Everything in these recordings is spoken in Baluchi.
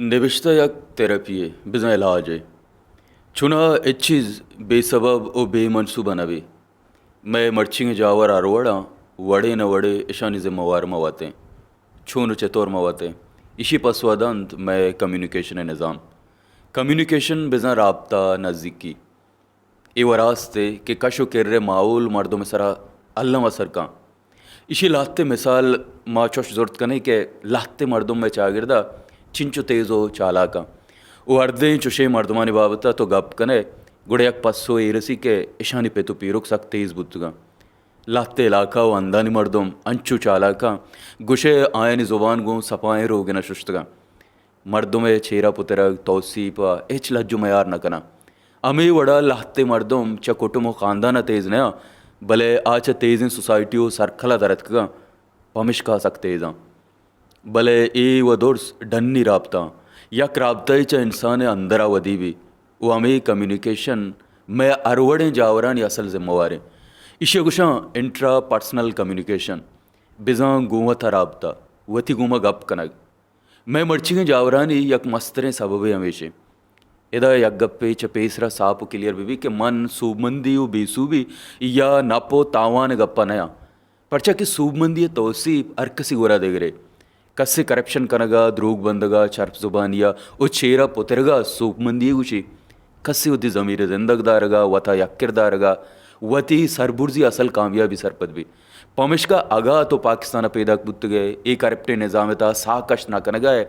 نبشتہ یک تھراپی ءِ، بزاں علاج ءِ۔ چوناہا ہچ چیز بے سبب و بے منصوبہ نہ بی۔ مئے مرچیگیں جاور ہر وڑاں وڑے نہ وڑے اشانی ذمہ وار ما وتیں۔ چون و چطور ما وتیں؟ ایشی پسوہ دنت مئے کمیونیکیشن ءِ نظام۔ کمیونیکیشن بزاں رابطہ، نزیکی۔ اے و راستے کہ کش و کر ءِ ماحول مردم ءِ سرا الم اثر کن۔ ایشی لہتے مثال ما چوش زرت کنیں کہ لہتے مردم مئے چاگردا چنچو تیز و چالاکاں۔ و ہردیں چوشیں مردمانی بابتا تو گپ کنئے، گڑا یک پسو اے رسی کہ اشانی پت و پیرک سک تیز بوتگاں۔ لہتے علاقہ و ہندانی مردم انچو چالاکاں، گوشئے آیانی زبان گوں سپائیں روگنا ششتگاں۔ مردم ءِ چیرا پترگ، توسیپ ءَ ہچ لج و میار نہ کناں۔ ہمے وڑا لہتے مردم چہ کٹم و خاندان ءَ تیز نیاں، بلے آ چہ تیزیں سوسائٹی و سرکل ءَ در اتکگاں، پمشکا سک تیزاں۔ بلے اے و درس ڈنی رابطہ آں۔ یک رابطہ ءَ چہ انسان ءِ اندرا ودی بی و ہمے کمیونیکیشن مئے ہر وڑیں جاورانی اصل ذمہ واریں۔ ایشی ءَ گوشاں انٹرا پرسنل کمیونیکیشن، بزاں گوں وت ءَ رابطہ، وتی گوما گپ کنگ۔ مئے مرچیگیں جاورانی یک مستریں سببے ہمیش انت۔ ادا یک گپے چہ پیسرا ساپ و کلیئر بہ بیت کہ من سوبمندی و بے سوبی یا نپ و تاوان ءِ گپا نیاں، پرچا کہ سوبمندی ءِ توسیپ ہر کسی گورا دگرے۔ کسے کرپشن کنگا، دروگ بندگا، چرپ زبانیا و چیرا پترگا سوبمندی گوشی۔ کسے وتی ضمیر ءِ زندگ دارگا، وتا یک کر دارگا، وتی سربرزی اصل کامیابی سرپد بی۔ پمشکا اگاں تو پاکستان ءَ پیداک بوتگئے، اے کرپٹیں نظام ءِ تہا ساہ کش نہ کنگا ئے،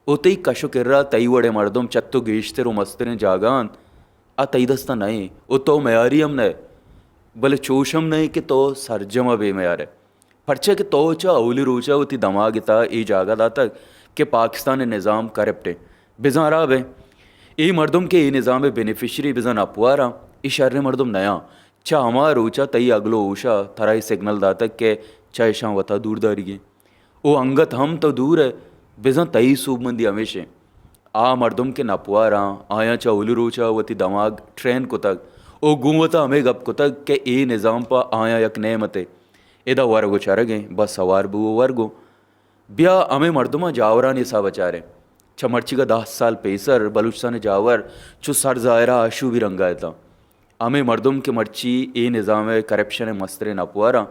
و تئی کش و کرا تئی وڑیں مردم چہ تو گیشتر و مستریں جاگہ انت، آ تئی دستا نہ انت و تو میاری ہم نہ ئے، بلے چوش ہم نہ انت کہ تو سرجم ءَ بے میار ئے۔ پرچا کہ تو چہ اولی روچا وتی دماگ ءِ تہا اے جاگہ داتگ کہ پاکستان ءِ نظام کرپٹ انت، بزاں ہراب انت۔ اے مردم کہ اے نظام ءِ بینیفیشری بزاں نپواراں، اے شریں مردم نیاں۔ چہ ہما روچا تئی عقل و ہوشا ترا اے سگنل داتگ کہ چہ اشاں وتا دور داریگیں۔ او انگت ہم تو دور ئے، بزاں تئی سوبمندی ہمیش انت۔ آ مردم کہ نپواراں، آیاں چہ اولی روچا وتی دماگ ٹرین کتگ و گوں وتا ہمے گپ کتگ کہ اے نظام پہ آیاں یک نعمتے۔ ادا ورگ و چرگ انت، بس ہوار بو و ورگو۔ بیا ہمے مردماں جاورانی حساب ءَ چاریں۔ چہ مرچیگا دہ سال پیسر بلوچستان ءِ جاور چو سر ظاہرا آشوبی رنگا اتاں۔ ہمے مردم کہ مرچی اے نظام ءِ کرپشن ءِ مستریں نپواراں،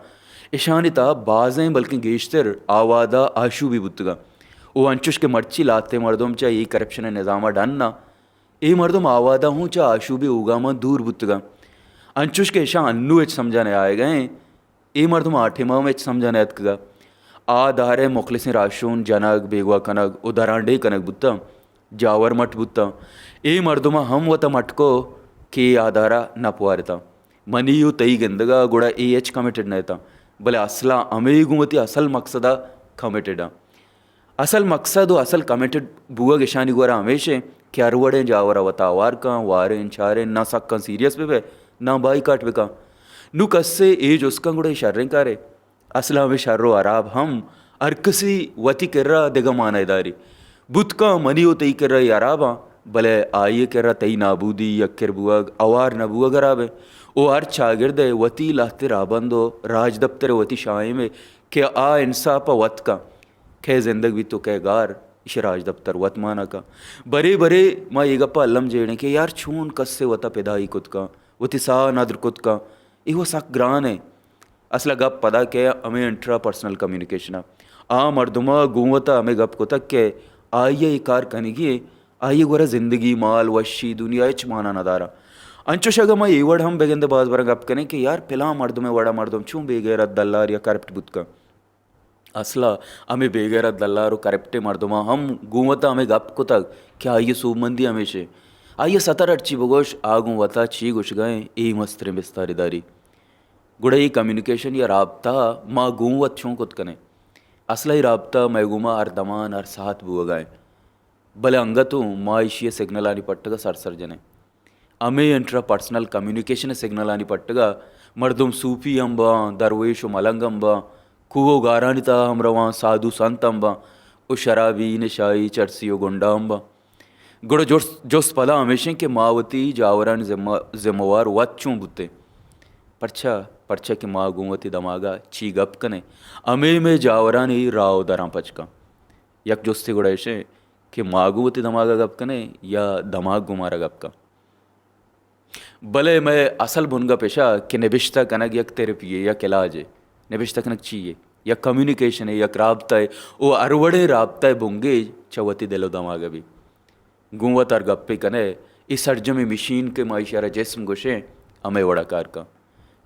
اشانی تہا بازیں بلکیں گیشتر آوادہ آشوبی بوتگاں۔ او انچوش کہ مرچی لہتیں مردم چہ اے کرپشن ءِ نظام ءَ ڈن آں، اے مردم آوادہ ہوں چہ آشوبی اوگاماں دور بوتگاں۔ انچوش کہ اشاں انو ہچ سمجھا نہ آیگا انت، اے مردم آ ٹیما ہم ہچ سمجھا نہ اتکگا۔ آ دار ءِ مخلصیں راہشون جنگ، بیگواہ کنگ و درانڈیھ کنگ بوتاں، جاور مٹ بوتاں۔ اے مردماں ہم وتا مٹ کو کہ اے آ دارا نپوارتاں۔ منی و تئی گندگا گڑا اے ہچ کمیٹڈ نہ اتاں، بلے اصلا ہمے گوں وتی اصل مقصدا کمیٹڈ آں۔ اصل مقصد و اصل کمیٹڈ بوگ اشانی گورا ہمیش انت کہ ہر وڑیں جاورا وتا ہوار کن، وارین، چارین، نہ سکاں سیریس بہ بئے، نہ بائیکاٹ بکن۔ نوں کسے اے جست کن گڑا اے شریں کارے۔ اصلا ہمے شر و ہراب ہم ہر کسی وتی کرا دگہ معنی داری۔ بوت کن منی و تئی کرا اے ہراباں، بلے آئی کرا تئی نابودی، یک کر بوگ، ہوار نہ بوگ ہرابے۔ او ہر چاگردے وتی لہتے راہبند و راجدپتر وتی شاہیمے کہ آ انصاف ءَ وت کن۔ کئے زندگ بیت و کئے گار، ایشی راجدپتر وت مانا کن۔ برے برے ما اے گپ ءَ الم جیڑیں کہ یار چون کسے وتا پدائی کت کن، وتی ساہ ندر کت کن، اے و سک گران انت۔ اصل ءَ گپ پدا کئے ہمے انٹرا پرسنل کمیونیکیشن ءَ۔ آ مردم ءَ گوں وتا ہمے گپ کتگ کہ آئی ءَ اے کار کنگی انت، آئی ءِ گورا زندگی، مال، وشی، دنیا ہچ مانا نداراں۔ انچوش اگاں ما اے وڑ ہم بگندے باز براں گپ کنیں کہ یار پلاں مردم ءِ وڑا مردم چون بے غیرت، دلار یا کرپٹ بوت کن۔ اصلا ہمے بے غیرت دلار و کرپٹیں مردماں ہم گوں وتا ہمے گپ کتگ کہ آئی ءِ سوبمندی ہمیش انت۔ آئی ءَ ستر ہرچی بگوش، آ گوں وتا چی گوشگا انت، اے مستریں بستاری داری۔ گڑا اے کمیونیکیشن یا رابطہ ما گوں وت چون کت کنیں؟ اصلا اے رابطہ مئے گوما ہر دمان، ہر ساعت بوگا انت۔ بلے انگت اوں ما ایشی ءِ سگنلانی پٹگ ءَ سر سر جنیں۔ ہمے انٹرا پرسنل کمیونیکیشن ءِ سگنلانی پٹگ ءَ مردم صوفی ہم باں، درویش و ملنگ ہم باں، کوہ و گارانی تہا ہم رواں، سادھو سنت ہم باں و شرابی، نشائی، چرسی و گنڈا ہم باں۔ گڑا جست، جست پدا ہمیش انت کہ ما وتی جاورانی ذمہ، ذمہ وار وت چون بوتیں؟ پرچا؟ پرچا کہ ما گوں وتی دماگ ءَ چی گپ کنیں، ہمے مئے جاورانی راہ و دراں پچ کن۔ یک جستے گڑا ایش انت کہ ما گوں وتی دماغ ءَ گپ کنیں یا دماغ گوں مارا گپ کن۔ بلے مئے اصل بنگپ اش کہ نبشتہ کنگ یک تھراپی یے، یک علاج یے۔ نبشتہ کنگ چی یے؟ یک کمیونیکیشن یے، یک رابطہ یے۔ او ہر وڑیں رابطہ ءِ بنگیج چہ وتی دل ءُ دماغ ءَ بی۔ گوں وت ہر گپے کنئے، اے سرجمیں مشین کہ ما ایشی ءَ را جسم گوشیں، ہمے وڑا کار کن۔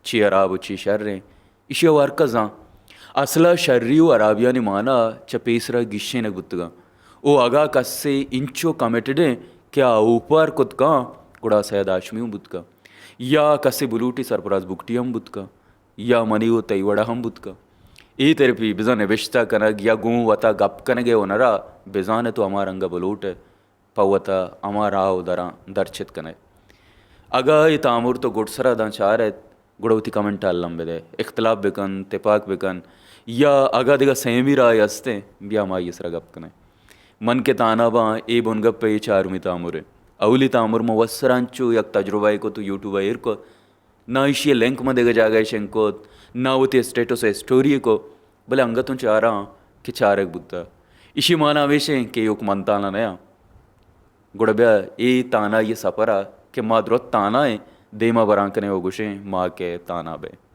چی ہراب ءُ چی شریں، ایشی ءَ ہر کس زان۔ اصل ءَ شری ءُ ہرابیانی مانا چہ پیسرا گیشینگ بوتگاں۔ او اگاں کسے انچو کمیٹڈ ایں کہ آ اوپار کت کاں، گڑا سید ہاشمی ہم بوت کاں، یا کسے بلوٹی سرفراز بگٹی ہم بوت کاں، یا منی ءُ تئی وڑا ہم بوت کاں۔ اے تھراپی بزاں نبشتہ کنگ یا گوں وتا گپ کنگ ءِ ہنرا بزاں تو ہما رنگ ءَ بلوٹ ئے۔ پہ وتا ہما راہ ءُ دراں در چت کنئے۔ اگاں اے تامر تو گڈسرا داں چار ایت، گڑا وتی کمنٹ ءَ الم بدئے، اختلاف بکن، تپاک بکن، یا اگاں دگہ سیمی راہے ہستیں، بیا ما آئی سرا گپ کنئے۔ من کہ تانا باں، اے بنگپ ءِ اے چارمی تامر ایں۔ اولی تامر ما وسرا انچو یک تجربہ یے کت ءُ یوٹیوب ءَ ایر کت، نہ ایشی ءِ لنک من دگہ جاگہ ءَ شنگ کت، نہ وتی اسٹیٹس ءَ اسٹوری ءَ کت، بلے انگت اوں چاراں کہ چارگ بوتہ۔ ایشی مانا ہمیش ایں کہ ایوک من تانا نیاں۔ گڑا بیا اے تانائی ءِ سفر ءَ کہ ما درست تانا ایں، دیما براں کنیں ءُ گوشیں ما کہ تانا بئیں۔